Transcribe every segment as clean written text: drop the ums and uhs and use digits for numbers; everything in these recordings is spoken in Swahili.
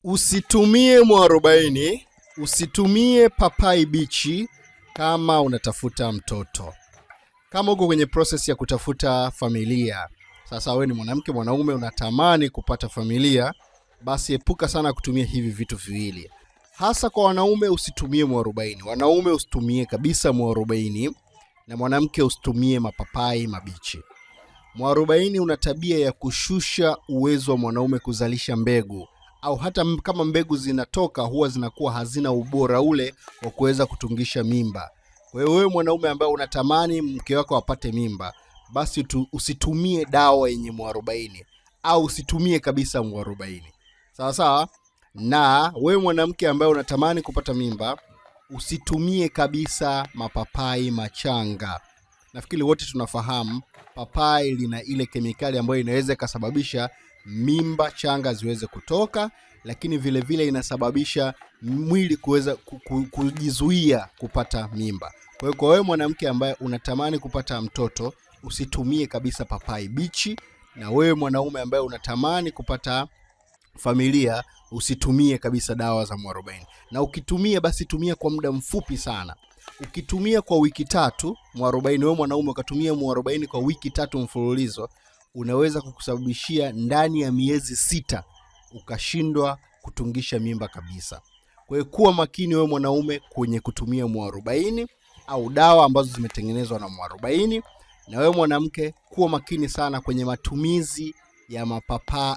Usitumie mwarobaini, usitumie papai bichi kama unatafuta mtoto. Kama uko kwenye process ya kutafuta familia, sasa wewe ni mwanamke, mwanaume, unatamani kupata familia, basi epuka sana kutumia hivi vitu viwili. Hasa kwa wanaume, usitumie mwarobaini. Wanaume usitumie kabisa mwarobaini, na mwanamke usitumie mapapai mabichi. Mwarobaini una tabia ya kushusha uwezo wa mwanaume kuzalisha mbegu au hata kama mbegu zinatoka huwa zinakuwa hazina ubora ule wa kuweza kutungisha mimba. Kwa hiyo wewe mwanaume ambaye unatamani mke wako apate mimba, basi usitumie dawa yenye mwarobaini au usitumie kabisa mwarobaini. Sawa sawa. Na wewe mwanamke ambaye unatamani kupata mimba, usitumie kabisa mapapai machanga. Nafikiri wote tunafahamu papai lina ile kemikali ambayo inaweza ikasababisha mimba changa ziweze kutoka, lakini vile vile inasababisha mwili kuweza kujizuia kupata mimba. Kwa hiyo kwa wewe mwanamke ambaye unatamani kupata mtoto, usitumie kabisa papai bichi, na wewe mwanaume ambaye unatamani kupata familia usitumie kabisa dawa za mwarobaini, na ukitumia basi tumia kwa muda mfupi sana. Ukitumia kwa wiki 3 mwarobaini, wewe mwanaume ukatumia mwarobaini kwa wiki 3 mfululizo, unaweza kukusababishia ndani ya miezi 6 ukashindwa kutungisha mimba kabisa. Kwa hiyo kuwa makini wewe mwanaume kwenye kutumia mwarobaini au dawa ambazo zimetengenezwa na mwarobaini, na wewe mwanamke kuwa makini sana kwenye matumizi ya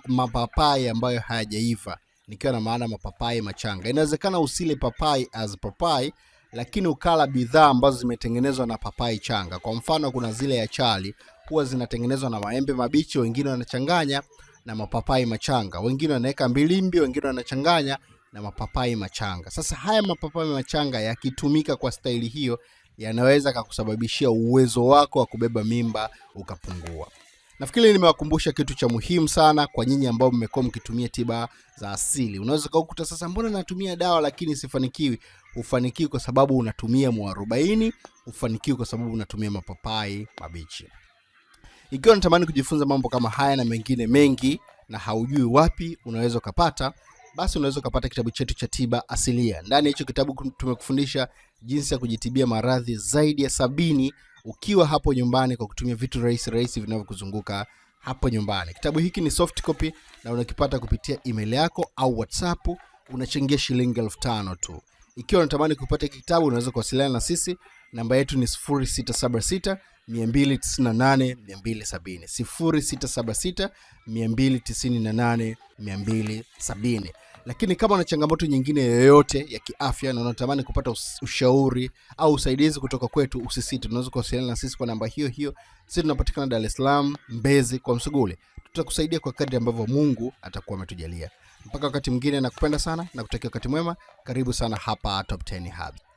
mapapai ambayo hayajaiva, nikiwa na maana mapapai machanga. Inawezekana usile papai as papai, lakini ukala bidhaa ambazo zimetengenezwa na papai changa. Kwa mfano, kuna zile achari huwa zinatengenezwa na maembe mabichi, wengine wanachanganya na mapapai machanga, wengine wanaweka mbilimbi, wengine wanachanganya na mapapai machanga. Sasa haya mapapai machanga yakitumika kwa staili hiyo, yanaweza kukusababishia uwezo wako wa kubeba mimba ukapungua. Nafikiri nimewakumbusha kitu cha muhimu sana kwa nyinyi ambao mmekuwa mkitumia tiba za asili. Unaweza kukuta sasa, mbona natumia dawa lakini sifanikiwi? Hufanikiwi kwa sababu unatumia mwarobaini, hufanikiwi kwa sababu unatumia mapapai mabichi. Ikiwa unatamani kujifunza mambo kama haya na mengine mengi na haujui wapi unaweza ukapata, basi unaweza ukapata kitabu chetu cha tiba asilia. Ndani ya hicho kitabu tumekufundisha jinsi ya kujitibia maradhi zaidi ya 70 ukiwa hapo nyumbani kwa kutumia vitu rahisi rahisi vinavyokuzunguka hapo nyumbani. Kitabu hiki ni soft copy na unakipata kupitia email yako au WhatsApp, unachangia shilingi 5,000 tu. Ikiwa unatamani kupata hiki kitabu unaweza kuwasiliana na sisi. Namba yetu ni 0676 298 270, 0676 298 270. Lakini kama una changamoto nyingine yoyote ya kiafya na unatamani kupata ushauri au usaidizi kutoka kwetu, usisite, unaweza kuwasiliana na sisi kwa namba hiyo hiyo. Sisi tunapatikana Dar es Salaam, Mbezi kwa Msugule. Tutakusaidia kwa kadri ambavyo Mungu atakuwa ametujalia. Mpaka wakati mwingine, nakupenda sana na kutakia wakati mwema. Karibu sana hapa Top 10 Hub.